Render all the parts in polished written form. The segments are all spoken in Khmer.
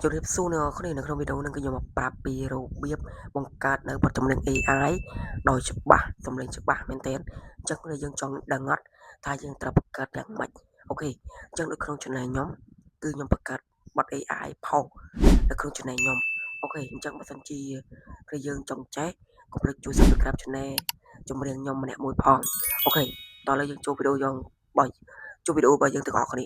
ជម្រាបសួរអ្នកនរគ្នានៅក្នុងវីដេអូនេះគឺខ្ញុំមកប្រាប់ពីរបៀបបង្កើតនៅបទចម្រៀង AI ដោយច្បាស់សំឡេងច្បាស់មែនទែនអញ្ចឹងគឺយើងចង់ដឹងអត់ថាយើងត្រូវបង្កើតយ៉ាងម៉េច OK អញ្ចឹងនៅក្នុង channel ខ្ញុំគឺខ្ញុំបង្កើតបទ AI ផុសនៅក្នុង channel ខ្ញុំ OK អញ្ចឹងបើសិនជាគឺយើងចង់ចេះកុំភ្លេចជួយ Subscribe Channel ចម្រៀងខ្ញុំម្នាក់មួយផង OK តោះឥឡូវយើងចូលវីដេអូយើងបើចូលវីដេអូរបស់យើងទាំងអស់គ្នា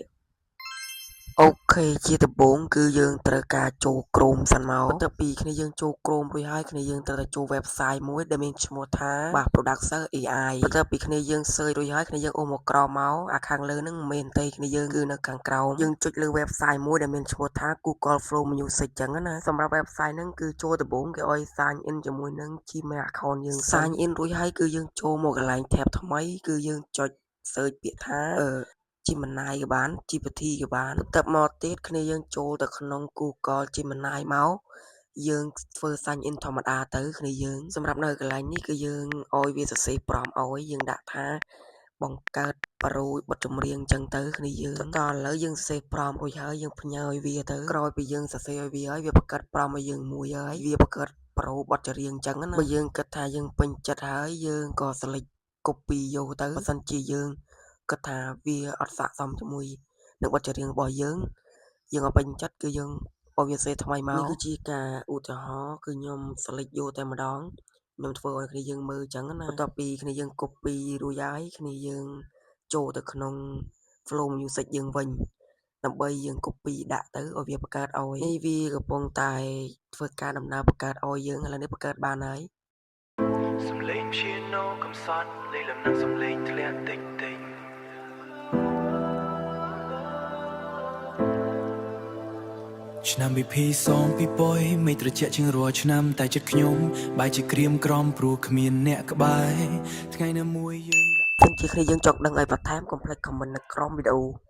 OK ជាដំបូងគឺយើងត្រូវការចូល Chrome សិនមកបន្ទាប់ពីគ្នាយើងចូល Chrome រួចហើយគ្នាយើងត្រូវតែចូល website មួយដែលមានឈ្មោះថាបាទ Producer AI បន្ទាប់ពីគ្នាយើង search រួចហើយគ្នាយើងអូសមកក្រោមមកអាខាងលើហ្នឹងមិនមែនទេគ្នាយើងគឺនៅខាងក្រោមយើងចុចលើ website មួយដែលមានឈ្មោះថា Google Flow Music ចឹងណាសម្រាប់ website ហ្នឹងគឺចូលដំបូងគេឲ្យ sign in ជាមួយនឹង Gmail account យើង sign in រួចហើយគឺយើងចូលមកកន្លែង tab ថ្មីគឺយើងចុច search ពាក្យថាអឺ Gemini ក៏បាន GPT ក៏បានបន្ទាប់មកទៀតគ្នាយើងចូលទៅក្នុង Google Gemini មកយើងធ្វើ sign in ធម្មតាទៅគ្នាយើងសម្រាប់នៅកន្លែងនេះគឺយើងឲ្យវាសរសេរ prompt ឲ្យយើងដាក់ថាបង្កើតប្រូបទចម្រៀងអញ្ចឹងទៅគ្នាយើងតឥឡូវយើងសរសេរ prompt រួចហើយយើងផ្ញើឲ្យវាទៅក្រោយពីយើងសរសេរឲ្យវាហើយវាបង្កើត prompt ឲ្យយើងមួយហើយវាបង្កើតប្រូបទចម្រៀងអញ្ចឹងណាបើយើងគិតថាយើងពេញចិត្តហើយយើងក៏ select copy យកទៅបើសិនជាយើងគិតថាវាអត់ស័ក្តិសមជាមួយនឹងបទចម្រៀងរបស់យើងយើងអត់ពេញចិត្តគឺយើងឲ្យវាសេថ្មីមកនេះគឺជាការឧទាហរណ៍គឺខ្ញុំ select យកតែម្ដងខ្ញុំធ្វើឲ្យគ្នាយើងមើលអញ្ចឹងណាបន្ទាប់ពីគ្នាយើង copy រួចហើយគ្នាយើងចូលទៅក្នុង Flow Music យើងវិញដើម្បីយើង copy ដាក់ទៅឲ្យវាបង្កើតឲ្យនេះវាកំពុងតែធ្វើការដំណើរបង្កើតឲ្យយើងឥឡូវនេះបង្កើតបានហើយ សំលេងព្យាណូកំសត់លេលំនឹងសំលេងធ្លាក់តិចតិចឆ្នាំវិភីសងពីបុយមិនត្រជាក់ជាងរាល់ឆ្នាំតែចិត្តខ្ញុំបែរជាក្រៀមក្រំព្រោះគ្មានអ្នកក្បែរថ្ងៃណាមួយយើង សិនជាគ្នាយើងចង់ដឹងឲ្យបន្ថែមកុំភ្លេច comment នៅក្រោមវីដេអូ។